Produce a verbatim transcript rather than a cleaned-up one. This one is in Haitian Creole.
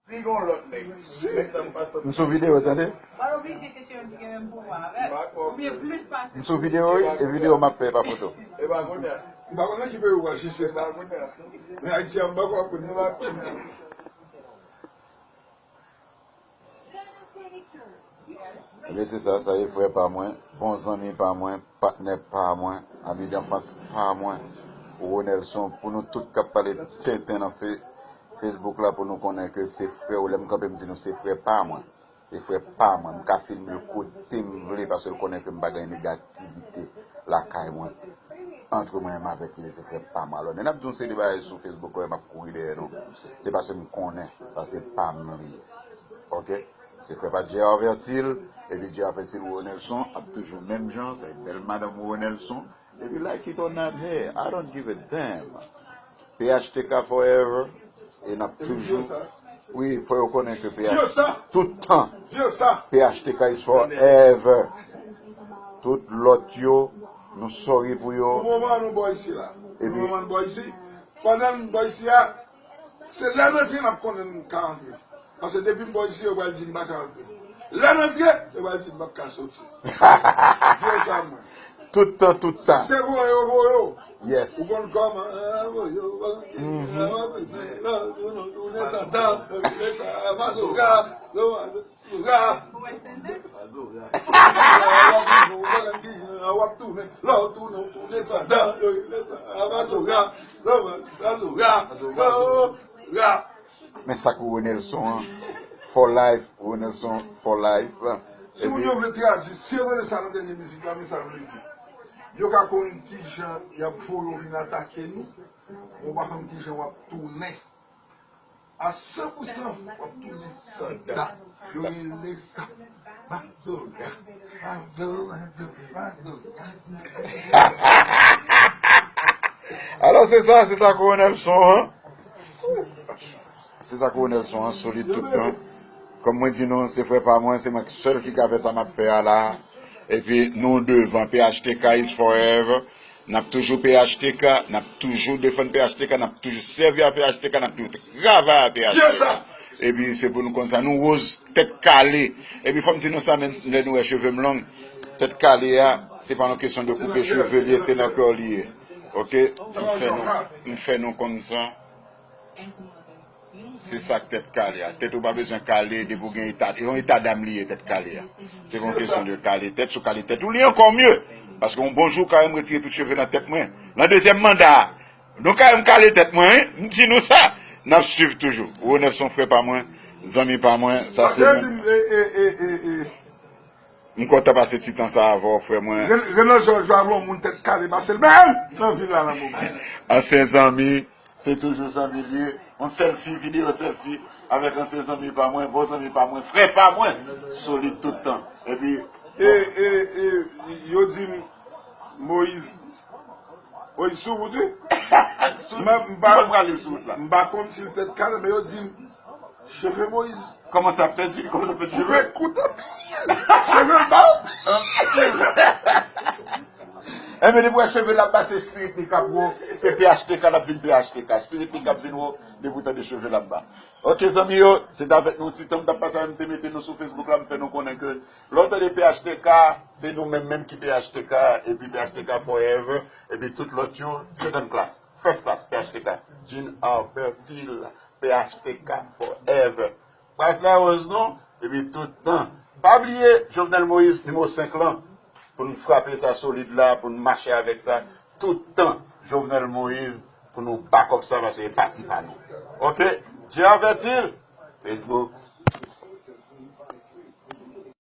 Si gon lòt nèg, nèg sa m pa santi. M sou videyo, tande. Mwen oblije chèche youn ki gen menm pouvwa avè l. Oubyen plis pase. M sou videyo, wi, e videyo m ap fè, e pa foto. E pa kounye a. M pa konn nan ki peyi w pral chèche sa. E pa kounye a. Men Ayiti a, m pa kwè kounye a. E pa kounye a. Ebyen, se sa, sa e frè pa mwen, bon zanmi pa mwen, patnè pa mwen, ami d'enfance pa mwen, Ronelson, pou nou tout k ap pale tenten nan fe-, Facebook la, pou nou konnen ke se frè w, lè m kanpe, m di nou se frè pa mwen. Se frè pa mwen, m ka filme l kote m vle, paske l konnen ke m pa gen negativite lakay mwen. Antre mwen menm avèk li, se frè pa mwen. Alò, lè n ap di yon seri de bagay sou Facebook la, m ap kouri dèyè nou. Se paske m konnen, sa se pa m li ye. Oke? Se frè pa J R Vertil, epi J R Vertil Ronelson ap toujou menm jan, se bèl madanm Ronelson. Epi like it or not, hey, I don't give a damn. P H T K forever, e n ap toujou, wi, fò yo konnen ke P H T K, tout tan, P H T K is forever. Tout lòt yo, nou sorry pou yo. Pou moman nou bò isi la. Pou moman nou bò isi. Pandan nou bò isi a, se lè n antre n ap konnen n ka antre. Paske depi m bò isi, yo pral di m pa ka antre. Lè n antre, yo pral di m p ap ka soti. Di yo sa mwen. Tout tan, tout tan. Si se voye yo voye w. Yes. Ou konn kòman, eh, voye yo, voye yo, voye yo, tounen sa dan, tounen sa mazoga, mazoga. Ou wè sentans? W ap tounen, lè w tounen, w tounen sa dan, mazoga, mazoga, mazoga. Men sa k Ronelson an, for life, Ronelson for life. Si moun yo vle tradui, si yo tande sa nan dènye mizik la, men sa vle di. Yo ka konn kijan y ap voye w vin atake nou, men w pa konn kijan w ap tounen. A san pou san, w ap tounen sanda. Yo rele sa mazoga, mazoga, mazoga. Alò, se sa, se sa k Ronelson an. Se sa k Ronelson an, solid tout tan. Kòm mwen di nou, se frè pa mwen, se mwen sèl ki ka fè sa m ap fè a la. Epi nou devan, P H T K is forever. N ap toujou P H T K, n ap toujou defann P H T K, n ap toujou sèvi a P H T K, n ap toujou travay a P H T K. Epi se pou nou konn sa, nou woz tèt kale. Epi fò m di nou sa, menm lè nou wè cheve m long, tèt kale a, se pa yon kesyon de koupe cheve li ye, se nan kè w li ye. Oke? M fè nou, m fè nou konn sa. Se sa k tèt kale a. Tèt ou pa bezwen kale depi w gen eta. E yon eta dam li ye, tèt kale a. Se pa yon kesyon de kale tèt. Si w kale tèt ou, li ankò mye. Paske yon bon jou, w ka wè m retire tout cheve nan tèt mwen. Nan dezyèm manda a, nou ka wè m kale tèt mwen, wi. M di nou sa. N ap swiv toujou. Ronelson frè pa mwen, zanmi pa mwen, sa se mwen. M kontan pase ti tan sa avè w, frè mwen. Ren-, Renan Jòj, jwa lon moun tèt kale pase l bèl nan vil la nan moman. Ansyen zanmi, se toujou zanmi l ye. Yon sèlfi, videyo sèlfi avèk ansyen zanmi pa mwen, bon zanmi pa mwen, frè pa mwen, solid tout tan. Epi, e, e, e, yo di m, Moyiz, Moyiz sou wout, wi. Men m pa, m pa konn si l tèt kale, men yo di m, cheve Moyiz. Kòman sa pèdi? Kòman sa pèdi cheve? Mwen kout anpil. Cheve l ba anpil. Enben, depi w wè cheve l ap ba, se espirit li k ap wo, se P H T K l ap vin P H T K. Espirit li k ap vin wo, depi w tande cheve l ap ba. Oke, zanmi yo, se t avèk nou ti tan m t ap pase a, m te mete nou sou Facebook la, m fè nou konnen ke lè w tande P H T K, se nou menm menm ki P H T K, epi P H T K forever, epi tout lòt yo, second class, first class, P H T K, Jean Albert Hill, P H T K forever. Baz la ròz non, epi tout tan. Pa bliye, Jovenel Moïse, nimewo senk lan, pou n frape sa solid la, pou n mache avèk sa, tout tan, Jovenel Moïse, pou nou back up sa, paske e pati pa nou. Oke? Dye avèti l, Facebook,